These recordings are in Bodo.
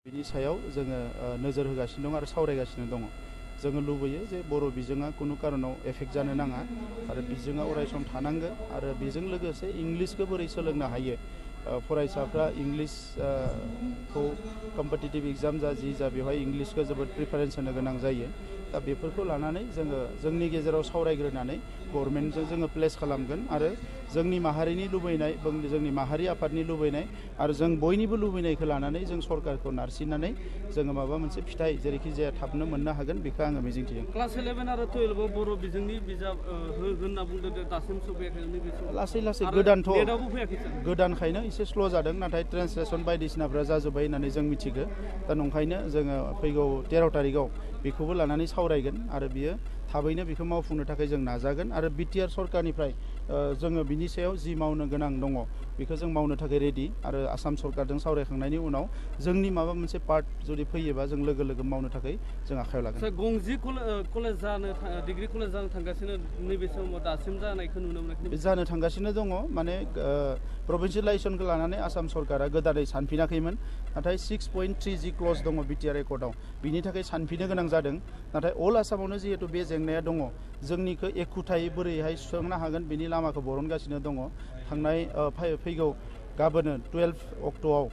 बिनि सायाव जोङो नोजोर होगासिनो दं आरो सावरायगासिनो दङ। जोङो लुबैयो जे बर' बिजोङा कुनु कारनाव एफेक्ट जानो नाङा आरो बिजोङा अरायसम थानांगोन आरो बेजों लोगोसे इंलिसखौ बोरै सोलोंनो हायो। फरायसाफ्रा इंलिस खौ कम्पिटिटिभ एग्जाम जा बेवहाय इंलिसखौ जोबोद प्रिफारेन्स होनो गोनां जायो। दा बेफोरखौ लानानै जोङो जोंनि गेजेराव सावरायग्रोनानै गभर्नमेन्टजों जोङो प्लेस खालामगोन आरो जोंनि माहारिनि लुबैनाय जोंनि माहारि आफादनि लुबैनाय आरो जों बयनिबो लुबैनायखौ लानानै जों सरकारखौ नारसिननानै जोङो माबा मोनसे फिथाइ जेरैखि जाया थाबनो मोननो हागोन बेखौ आङो मिजिंथियो। क्लास 11 आरो 12 आव बर' बिजोंनि बिजाब होनना बुंदों दासिम सफैयाखै। लासै गोदानखायनो एसे स्ल' जादों, नाथाय ट्रेन्सलेसन बायदिसिनाफ्रा जाजोब्बाय होननानै जों मिथिगौ। दा नंखायनो जोङो फैगौ 13 तारिखआव बेखौबो लानानै सावरायगोन आरो बियो थाबैनो बेखौ मावफुंनो थाखाय जों नाजागोन आरो बिटिआर सरकारनिफ्राय जोङो बिनि सायाव जि मावनो गोनां दङ बेखौ जों मावनो थाखाय रेडि आरो आसाम सरकारजों सावरायखांनायनि उनाव जोंनि माबा मोनसे पार्ट जुदि फैयोबा जों लोगो लोगो मावनो थाखाय जों आखायाव लागोन। गंजि कलेज जानो डिग्री कलेज जानो थांगासिनो नैबे समाव दासिम जानायखौ नुनो मोनाखै। जानो थांगासिनो दङ, माने प्रभिन्सियेलाइजेसनखौ लानानै आसाम सरकारा गोदानै सानफिनाखैमोन, नाथाय 6.3G क्लज दङ बिटिआर रेकर्डआव, बिनि थाखाय सानफिननो गोनां जादों। नाथाय अल आसामावनो जिहेतु बे जेंनाया दङ, जोंनिखौ एखुथायै बोरैहाय सुस्रांनो हागोन बेनि लामाखौ बरनगासिनो दङ। फैगौ गाबोनो 12 अक्ट'आव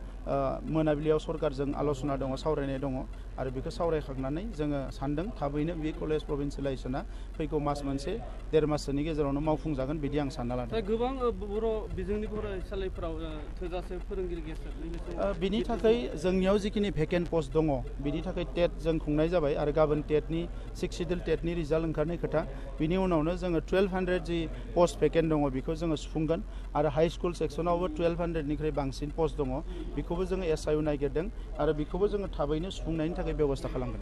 मोनाबिलियाव सरकारजों आल'सना दङ, सावरायनाय दङ आरो बेखौ सावरायखांनानै जोङो सानदों थाबैनो बे कलेज प्रभिन्सियेलाइजेसना फैगौ मास मोनसे 1.5 माससोनि गेजेरावनो मावफुंजागोन बिदि आं सानना लादों। गोबां बर' बिजोंनि फरायसालिफोराव थोजासे फोरोंगिरि गैया। बिनि थाखाय जोंनियाव जिखिनि भेकेन्ट पस्ट दङ बिनि थाखाय टेट जों खुंनाय जाबाय आरो गाबोन टेटनि 6 सिडिउल टेटनि रिजाल्ट ओंखारनाय खोथा। बिनि उनावनो जोङो 1200 जि पस्ट भेकेन्ट दङ बेखौ जोङो सुफुंगोन आरो हाइ स्कुल सेक्सनावबो 1200निख्रुइ बांसिन पस्ट दङ, बेखौबो जोङो एसआइउ नागिरदों आरो बेखौबो जोङो थाबैनो सुफुंनायनि थाखाय बेब'स्था खालामगोन।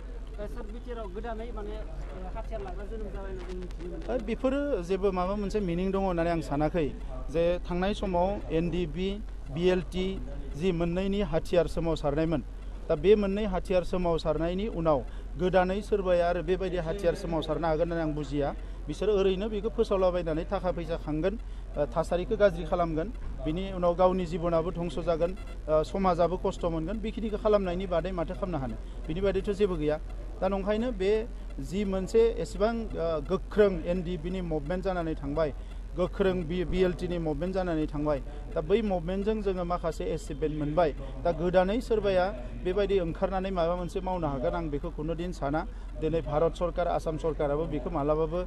बेफोरो जेबो माबा मोनसे मिनिं दङ होननानै आं सानाखै। जे थांनाय समाव एनडिबि बिएलटि जि मोननैनि हाथियार सोमावसारनायमोन, दा बे मोननै हाथियार सोमावसारनायनि उनाव गोदानै सोरबाया आरो बेबायदि हाथियार सोमावसारनो हागोन होननानै आं बुजिया। बिसोरो ओरैनो बेखौ फोसावलाबायनानै थाखा फैसा खांगोन, थासारिखौ गाज्रि खालामगोन, बिनि उनाव गावनि जिबनाबो धंस जागोन, समाजाबो खस्थ' मोनगोन। बेखिनिखौ खालामनायनि बादै माथो खालामनो हानो, बिनि बादैथ' जेबो गैया। दा नंखायनो बे जि मोनसे एसेबां गोख्रों एनडिबिनि मुभमेन्ट जानानै थांबाय, गोख्रों बिएलटिनि मुभमेन्ट जानानै थांबाय, दा बै मुभमेन्टजों जोङो माखासे एचिभमेन्ट मोनबाय। दा गोदानै सोरबाया बेबायदि ओंखारनानै माबा मोनसे मावनो हागोन आं बेखौ खुनुदिन साना। दिनै भारत सरकार आसाम सरकाराबो बेखौ मालाबाबो